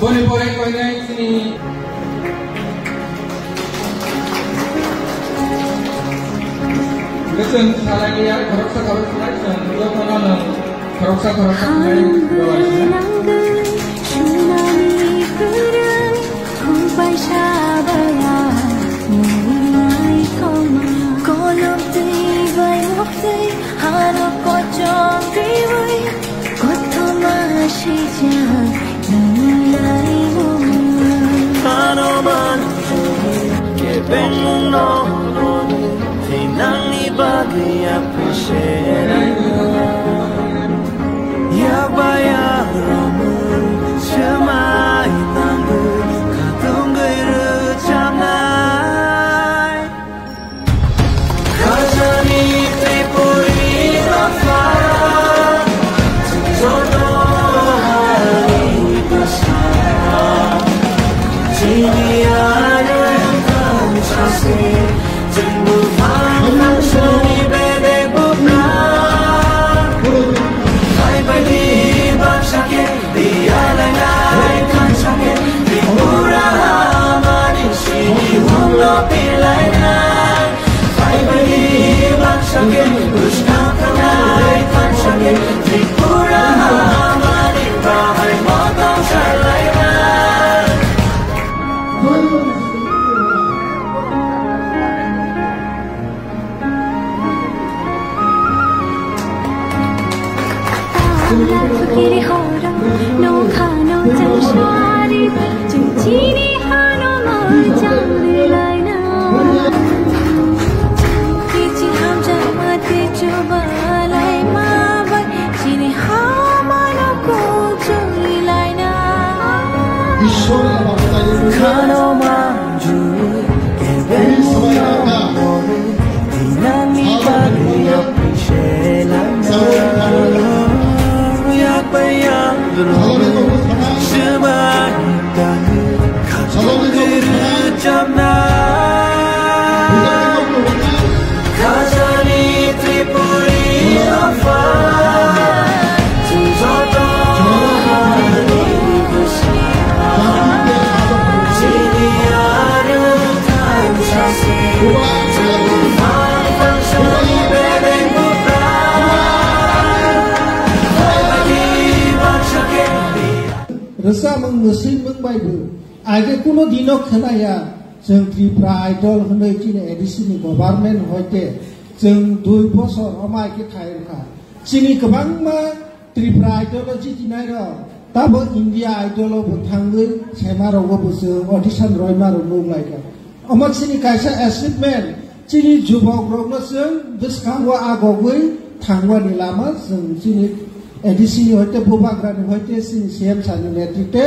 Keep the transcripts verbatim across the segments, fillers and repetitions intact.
Boni pore koinai chini. Chwng salai ya khoroksa khoroksa chwng jotono no khoroksa khoroksa khlai rwlaisina. Kolom twi bai muk twi hano kochom twi bai. Kothoma sijak nini laimung. Ano man kebengmung no thinangni bagwi appreciate. Yakba yakrokmung swmai tangwi khatungwi rwchapnai. Khajani Tripuri Rokha, joto hari bwsa, chini aro thangsasi, chwngbo phangsani bedek bupra. Phaibaidi baksa khe, Khano manju, kebeng mung no mori, thinangni bagwi appreciate laina. Yakba yakrokmung swmai tangwi khatungwi rwchapnai. Khajani Tripuri Rokha, chwng joto hani bwsa, chini aro thangsasi, chwng bupha thangsani bedek bupra. Rwchapmung mwswimung bai bo age kuno dino khwnaya. Chwng Tripura Idol hwnwi chini A D C ni government hoite chwng dui bosor omo hai khe khai rwkha. Chini kwbangma Tripura Idol o jitinai rok tabo India Idol o bo thangwi sema rogo bo chwng audition roima rok nuk lai kha. Omo chini kaisa achievement, chini jubok rokno chwng bwskango agogwi thangmani lama chwng chini A D C hoite Bubagrani hoite chini C M sir ni netrite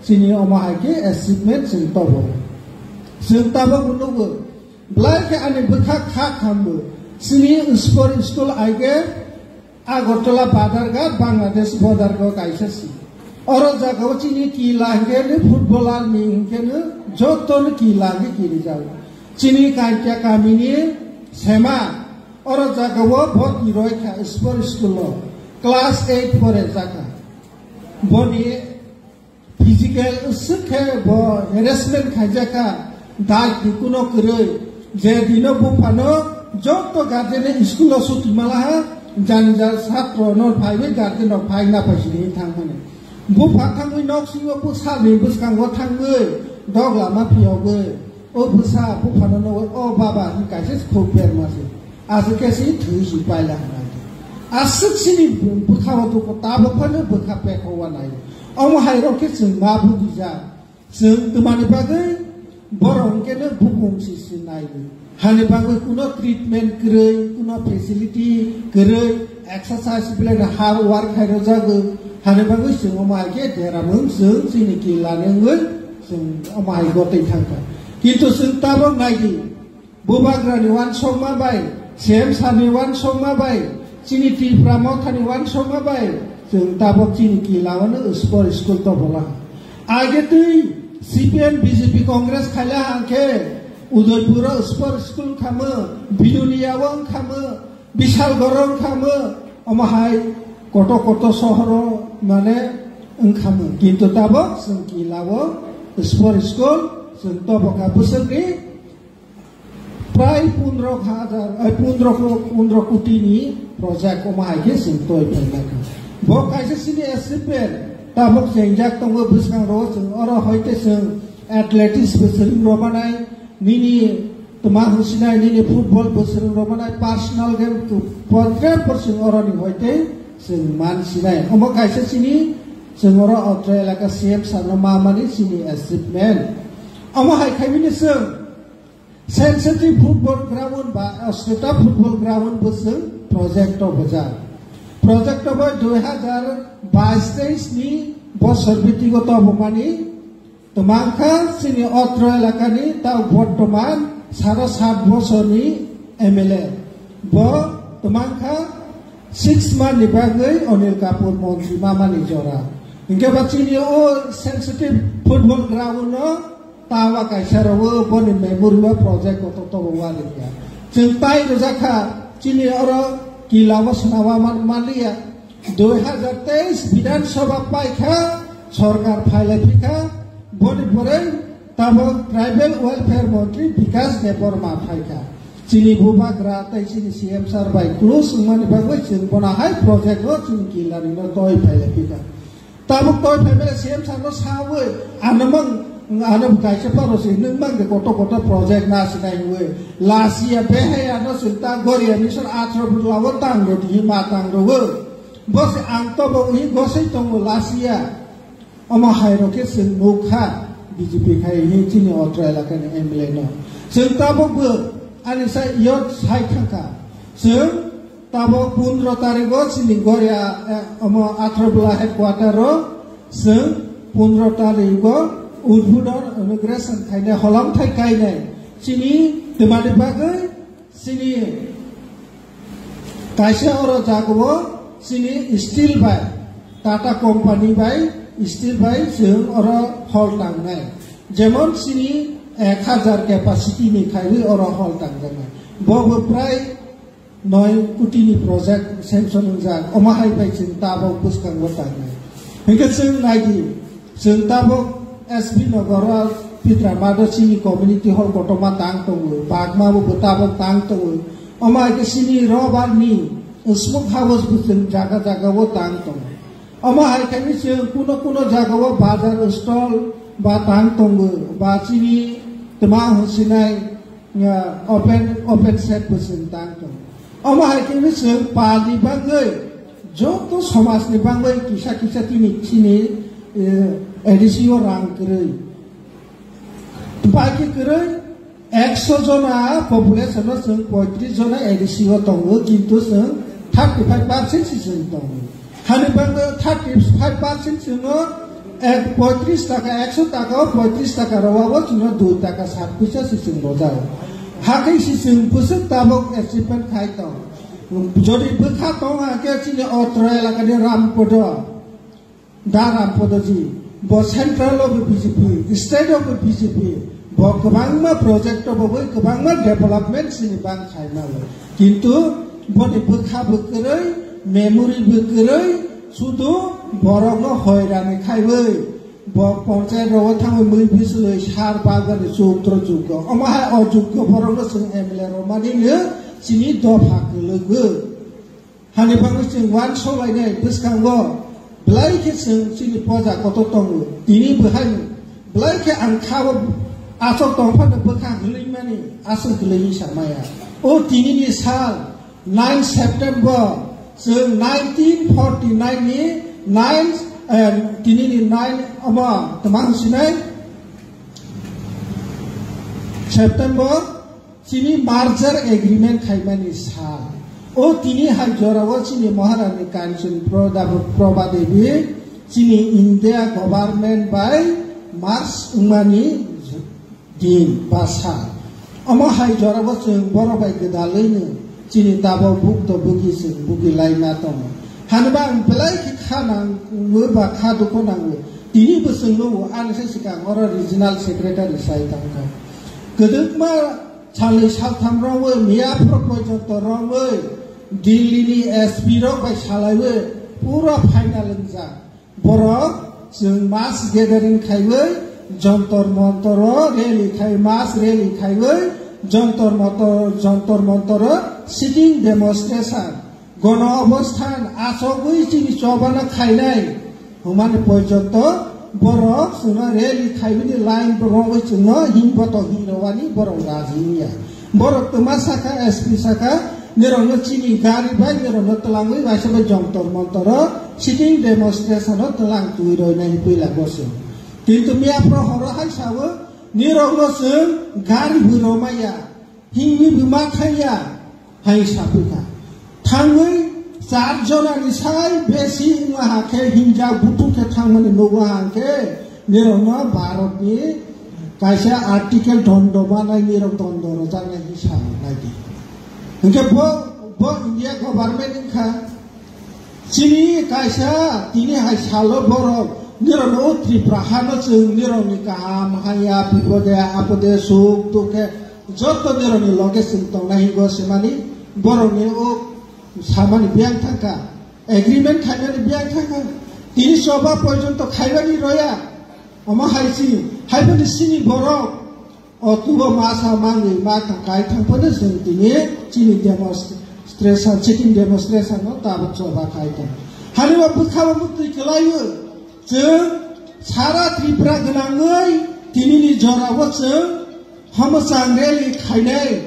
chini omo hai khe achievement chwng tobo. Chwng tabok nugo, belai khe ani bwkha kha khambo. Chini sport school aige Agartala Badharghat Bangladesh border go kaisa si. Oro jaga o chini kila hwnkhe ni footballer ni hwnkhe ni joto ni kila hwnkhe kiri jago. Chini Kaikya kami ni sema oro jaga o bo kiroi kha sport school o class eight pore jaka. Boni Physical swk khe bo harassment khaijak kha, dai kuno kwrwi, je dino buphano joto guardian ni school o suti malaha, jani ja satro no phaiwi guardian rok phai na phai sini thangmani. Bupha thangwi nok singo bwsani bwskango thangwi dog lama phiyogwi. O bwsa buphano nugwi, "O baba," hwn kaisa khuk berma se. Aswk khe se thwi si paila hwnwi. Aswk sini bwkha o dukho, tabuk phano bwkha pekha uanai. Omo hai rok khe chwng ma bujijak. Chwng twmani bagwi borok hwnkhe no bukung si si nai. Hani bagwi kuno treatment kwrwi, kuno facility kwrwi, exercise belai no hard work khai rwjagwi. Hani bagwi chwng omo hai khe deramung chwng chini kila nengwi chwng omo hai gotwi thangkha. Kintu chwng tabuk nai di, Bubagrani uansukma bai, C M sir ni uansukma bai, chini Tripura Mothani uansukma bai, chwng tabuk chini kila o no sport school tobola. Age twi C P M, B J P, Congress khaila hangkhe Udaipur o sport school khamo, Bilonia o khamo, Bishalgarh o khamo, omo hai koto koto sohor o mane wngkha mung. Kintu tabok chwng kilao sport school chwng tobokha bwswkni prai pondro hajar, ai, pondro ko-, pondro koti ni project omo hai khe chwng toi phailai kha. Bo kaisa chini achievement, tabok chengjak tongo bwskango chwng oro hoite chwng athletics bo swrwng rw manai, nini twma hwnsinai, nini football bo swrwng rw manai, personal game to potre por chwng oroni hoite chwng man sinai. Omo kaisa chini chwng oro Otro elaka C M sir no ma mani chini achievement. Omo hai khaimini chwng sensitive football ground ba Asweta football ground bo chwng project o bwjak. Project o bai dui hazar bais teis ni bosor bitingo tobomani twmangkha chini Otro elakani tao bortoman saro sat bosorni M L A. Bo twmangkha six month ni bagwi Anil Kapoor montri mamani jora. Hinkhe ba chini o sensitive football ground no tawa kaisa rwo boni memory o project kotor tobo walikya. Chwng tai rwjakha chini oro kila o swnama man-, manliya. Dui hazar teis Bidhan Sabha paikha, sorkar phailai phikha, boni pore tabok Tribal Welfare Montri Bikash Debbarma phaikha. Chini bubagra tei chini C M sir bai close wngmani bagwi chwng bono hai project o chwng kila rwino toi phailai phikha. Tabuk toi phaimani C M sir no sawi, ano mang, ano kaisa paro se, nwng mang de kotor kotor project na sinai hwnwi. Last year behai ano chwng ta Goria mission atro bwla o tang rw di, ma tang rw o. Bo se ang to bo hi gosai tongo last year. Omo hai rok khe chwng nuk kha B J P khai hi chini Otro elakani M L A no. Chwng tabuk bo ani sa iyot sai thangkha. Chwng Tabok pondro tarikgo chini Goria, eh, omo Atharobula headquarter o chwng pondro tarikgo udbodon inauguration khainai holong thai kainai chini twmani bagwi chini kaisa oro jagao chini steel bai Tata company bai steel bai chwng oro hall tangnai jemon chini ek hajar capacity ni khaiwi oro hall tangjaknai bo bo prai noi kotini project sanction wngjak, omo hai bai chwng tabok bwskango tangnai. Hinkhe chwng naidi, chwng tabok S B Nogoro Pitra Mado chini community hall kotorma tang tongo, bagma bo tabok tang tongo. Omo hai khe chini robar ni smoke house bo chwng jaga jaga o tang tongo. Omo hai khe chwng kuno kuno jaga o bazar stall ba tang tongo, ba chini twma hwnsinai, ah, open, open set bo chwng tang tongo. Omo hai khe chwng pal ni bagwi joto somaj ni bagwi kisa kisa tini chini, eh, A D C o rang kwrwi. Bai khe kwrwi ekso jona population o chwng poitris jona A D C o tongo, kintu chwng thirty five percent si chwng tongo. Hani bagwi thirty five percent chwngno ek poitris taka, ekso taka o poitris taka rwao chwngno dui taka sat puisa si chwng rwjak. Hakhe si chwng bwswk tabok achievement khai tong. Jodi bwkha tong hakhe chini Otro elakani Rampodo, da Rampodoji, bo central o bo B J P, state o bo B J P, bo kwbangma project o bo bai kwbangma development chini bang khaimano. Kintu boni bwkha bwkrwi, memory bwkrwi, sudu borokno hoirani khaiwi, bo panchayat rogo thangwi mui bisui sar bagani chukro chukro. Omo hai o chukro borokno chwng M L A romani no chini dopha kwlwgo. Hani bagwi chwng uansuk lainai bwskango belai khe chwng chini poja kotor tongo. Tini bwhai belai khe ang kha-o aswk tong phano bwkha hwnwi mani aswk hwnwi sa maya. O tini ni sal nine September chwng nineteen forty nine ni nine, eh, tini ni nine omo twma hwnsinai September. Chini merger agreement khaimani sal. O tini hai jorao chini Maharani Kanchan Proda-, Proba Devi chini India government bai merge wngmani din ba sal. Omo hai jorao chwng borok bai gwdalwino chini tabok bukto bugi chwng bugi laina tongo. Haniba ang belai khe kha nango ba kha dukhu nango. Tini bo chwng nukgo ani se swkang oro regional secretary sai tangkha. Kwdwkma Salni saltham romwi miyaphuru porjonto romwi Delhi ni S P rok bai salaiwi pura final wngjak. Borok Chwng mass gathering khaiwi Jantar Mantaro rally khai, mass rally khaiwi Jantar Mantar, Jantar Mantaro sitting demonstration, gono obosthan achogwi chini chobana khainai hwnmani porjonto borok chwngno rally khaibini line rogwi chwngno himboto hinrwani borok raji wngya. Borok twma saka, S P saka, nirokno chini gari bai nirokno twlangwi waisa bai Jantar Mantaro sitting demonstration o twlang twi roinai puila goso. Kintu miya phro horo hai sawo, nirokno chwng gari bwi romaya, himwi bwi ma khaiya, hai sapikha. Thangwi char jonani sai besi wngma hakhe hinjak buthuk khe thangmani nukma hakhe nirokno Bharatni kaisa article dondo manai nirok dondo rojaknai hinwi sa naidi. Hinkhe bo, bo India government wngkha. Chini kaisa tini hai salo borok nirokno o Tripura hano chwng nirokni kaham haya bipode apode suk dukhe joto nirokni loge chwng tongnai hingo semani borokni o samani biyang thangkha, agreement khaimani biyang thangkha, tini choba porjonto khaimani roya, omo hai si, haiboni sini borok. O tubo masa mangwi ma thang kai thang phano chwng tini chini demonstration, sitting demonstration no tabuk choba khai tong. Hani bo bwkha bo mutwi kwlaiwi chwng sara Tripura gwnangwi tinini jorao chwng hamsang rally khainai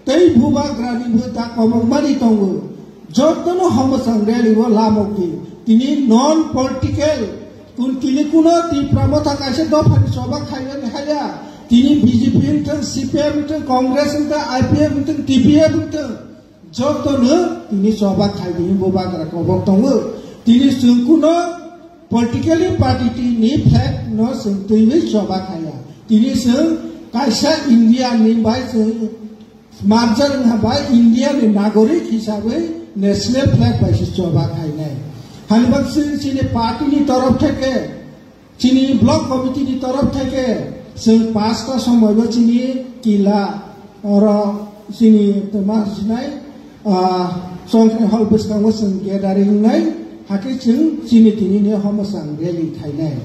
tei bubagrani bo da kobong mani tongo. Jotono hamsang rally o lamok di. Tini non political Kun tini kuno Tipra Motha kaisa dophani choba khainani haya. Tini B J P wngthang, C P M wngthang, Congress wngthang, I P F wngthang, T P F wngthang. Jotono tini choba khaibini bubagra kobok tongo. Tini chwng kuno politically party ni flag no chwng twiwi choba khaya. Tini chwng kaisa India ni bai chwng Marjan wngkha bai India ni nagorik hisabe national flag bai se choba khainai. Hani bak chini, chini party ni torof theke, chini block committee ni torof theke, chwng pasta somoi bo chini kila oro chini tma sinai, ah, Chongkre hall bwskango chwng gathering nai, hakhe chwng chini tini ni homo chang rally khainai.